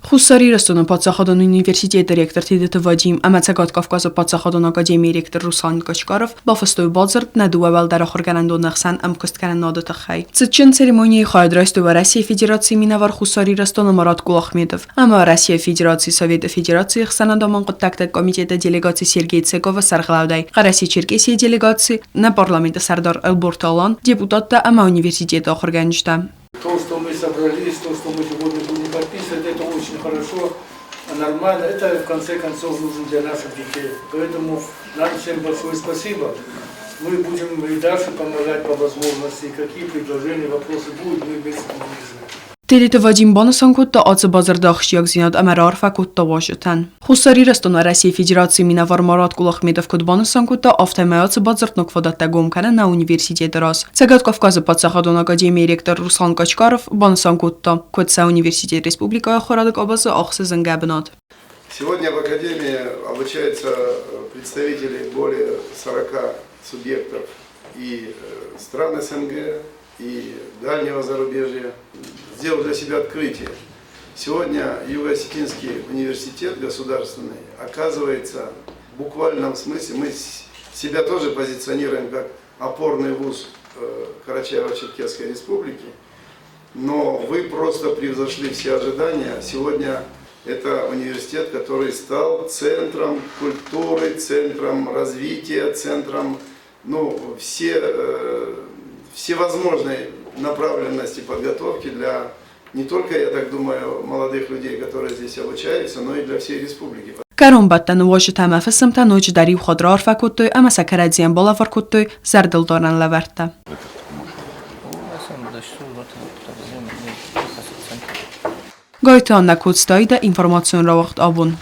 Хуссар Ирыстоны паддзахадон университеты ректор Тедеты Вадим ӕмӕ Цӕгат Кавказы паддзахадон академийы ректор Руслан Кочкаров бафыстой бадзырд нӕ дыууӕ уӕлдӕр ахуыргӕнӕндоны хсӕн ӕмкуысткӕнынады тыххӕй. Цытджын церемонийы хайад райстой Уӕрӕсейы Федерацийы минӕвар Хуссар Ирыстоны Марат Кулахметов ӕмӕ Российы Федерацийы Советы Федерацийы ӕхсӕнадӕмон хъуыддӕгты комитеты делегаци Сергей Цековы сӕргълӕудӕй, Хъӕрӕсе-Черкесийы делегаци, нӕ парламенты сӕрдар Ӕлборты Алан, депутаттӕ ӕмӕ университеты ахуыргӕнджытӕ. То, что мы собрались, то, что мы сегодня будем подписывать, это очень хорошо, нормально. Это, в конце концов, нужно для наших детей. Поэтому нам всем большое спасибо. Мы будем и дальше помогать по возможности. Какие предложения, вопросы будут, мы вместе будем решать. Тедеты Вадим банысан кодта ацы бадзырды ахсджиагдзинад ӕмӕ раарфӕ кодта уазджытӕн. Хуссар Ирыстоны Уӕрӕсейы Федерацийы минӕвар Марат Кулахметов куыд банысан кодта, афтӕмӕй ацы бадзырд ног фадӕттӕ гом кӕны нӕ университеты раз. Цӕгат Кавказы паддзахадон академийы ректор Руслан Качкаров банысан кодта, куыд сӕ университет республикӕйы ахуырады къабазы ахсы зынгӕ бынат. Сегодня в Академии обучаются представители более 40 субъектов и стран СНГ, и дальнего зарубежья. Сделал для себя открытие. Сегодня Юго-Осетинский университет государственный оказывается в буквальном смысле, мы себя тоже позиционируем как опорный вуз Карачаево-Черкесской республики, но вы просто превзошли все ожидания. Сегодня это университет, который стал центром культуры, центром развития, центром, ну, всевозможной направленности подготовки для не только, я так думаю, молодых людей, которые здесь обучаются, но и для всей республики. Кӕронбӕттӕны уазджытӕ ӕмӕ фысымтӕ ноджыдӕр иу хатт раарфӕ кодтой ӕмӕ сӕ кӕрӕдзийӕн балӕвар кодтой зӕрдылдарӕн лӕвӕрттӕ. Гайты Аннӕ Коцтайы информацион рауагъд абон.